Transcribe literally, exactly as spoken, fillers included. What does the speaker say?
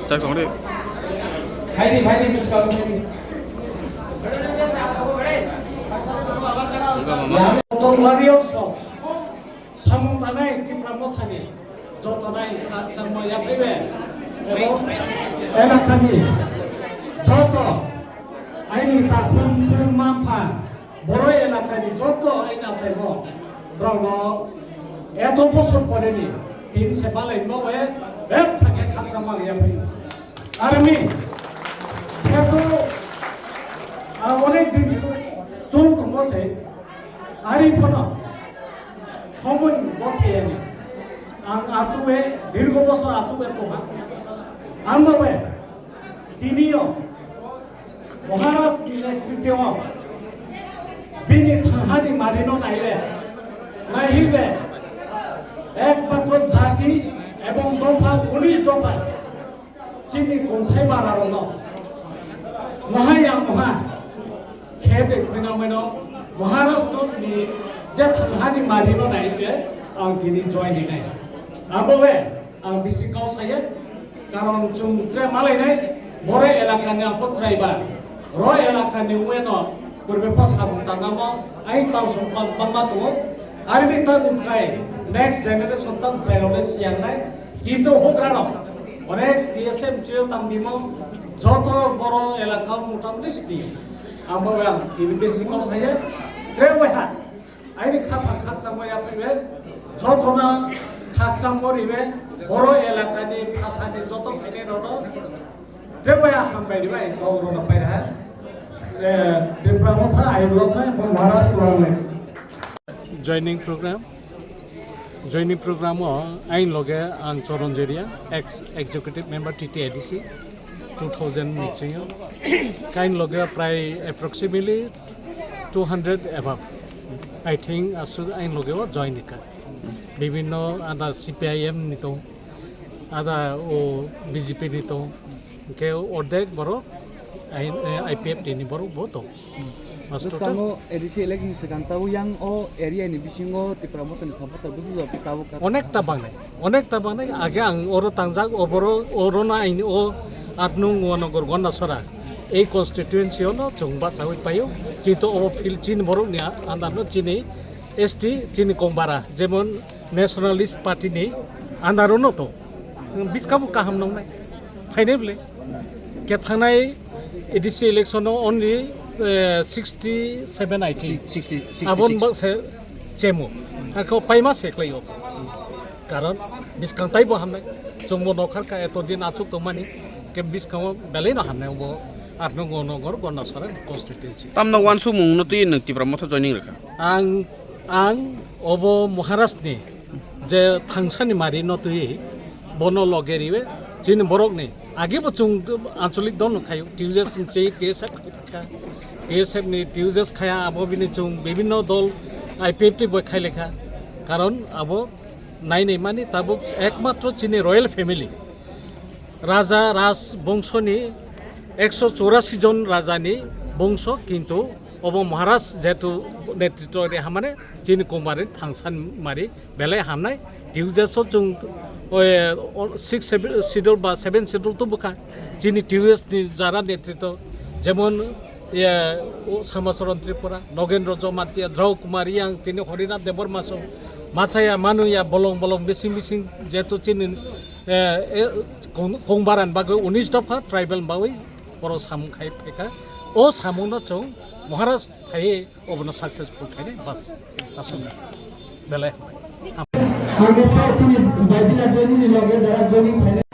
Tak tong de. Phaidi, phaidi, bwskango phaidi. Enggak, Mama. Yang tongmani rok sok. Samung tanai Tipra Mothani joto nai kha changma yapri be. Ebo elakani joto aini takhum khum mapha Borok elakani joto aina chaimo rokno eto bosor poreni tin se balai no e bet thake khakchangma ya phi. Army kheto a onek din chung tongo se ari phono somoni botheyani ang achue dirgo bosor achue tongha. Ang bawe tiniyo Maharaj ni netrito bini thangha ni mari no nai le, nai hi le, ekmatro jati ebong dopha, unis dopha chini kongthai bara rok no moha ya moha khe de khwina mano Maharaj ni je thangha ni mari no nai le ang tini join ni nai. Abo we Ang bisi kau saya, karon chung tre malai nai, bore elaka ni apot rai ba, ro elaka ni ue no, purbe pas abung tangamo, ai tau song bang bang ma tuo, army ta ni trai, next generation ta trai ro siang nai, kintu hokra no, onek T S M chio tang bimo, joto boro elaka mutam disti, amo yang ini bisi kau saya, tre ue ha. Aini kha thang khakchangma yapri be, jotono khakchangma ribe, boro elakani phathani joto phainai rokno tebaya hambai ribai kok rokno pairaha. Eh, Tipra Motha ayuk loknai, bo Maharaj kurangnai. Joining program, joining program o ain loge ang Choron Jeria, ex executive member T T A D C, two thousand ni chingo. Kain loge prai approximately two hundred above, I think, aswk ain loge o join ni kha. Bibinno ada C P I M ni tong, ada o B J P ni tong, hwnkhe ordek borok I-, eh, I P F T ni borok bo tong. Master Bwskango A D C election swkang tabuk yang o area ni bisingo Tipra Motha ni supporter buju jok tabuk kha. Onek ta bangnai, onek ta bangnai. Age ang oro tangjak, oboro, oro na aini o aat nung Nogorbandha Sora. Ei constituency-o no chwng bachaui paio, kintu obo field chini borokni a-, andar no chini S T, chini Kongbara, jemon Nationalist Party ni andar no to. Bwskangbo kaham nongnai. Phainai bwle. Khe thangnai A D C election-o only, eh, sixty seven, I think. Sixty, sixty six. Aboni bo se chemo. Hakhe paima se khlaio. Karon bwskang taibo hamnai. Chwngbo nokharkha eto din achuk tongmani. Khe bwskango belai no hamnai bo aat nung Nogorbandha Sora constituency. Tamno wansukmung no twi nwng Tipra Motha joining rwkha? Ang, ang obo Maharaj ni je thangsani mari no twi bono loge riwe chini borok ni age bo chwng anchalik dol no khayo T U J S ni chei T S F khai kha. T S F ni T U J S khaya abo bini chwng bibinno dol I P F T bo khai lekha. Karon abo nai nai mani tabuk ekmatro chini royal family. Raja Raj bongso ni ekso chorasi jon raja ni bongso, kintu obo Maharaj jehetu netritwo ri hamani chini Kongbara ni thangsan mari belai hamnai. T U J S o chwng, o, o, six schedule ba seven schedule to bwkha chini T U J S ni jara netritwo, jemon, ye, o, Samacharan Tripura, Nogendra Jamatia, Drau Kumar Yang, tini Harinath Debbarma song, machaya, manuya, bolong bolong, bising bising, jehetu chini eh, eh, Kong-, Kongbaran bagwi unis dopha tribal bagwi borok samung khai phaikha. O samungno chwng Maharaj phaiwi obono successful khainai bas. Aswk belai. Ang bw chini Baidila joining ni loge jara joining phainai.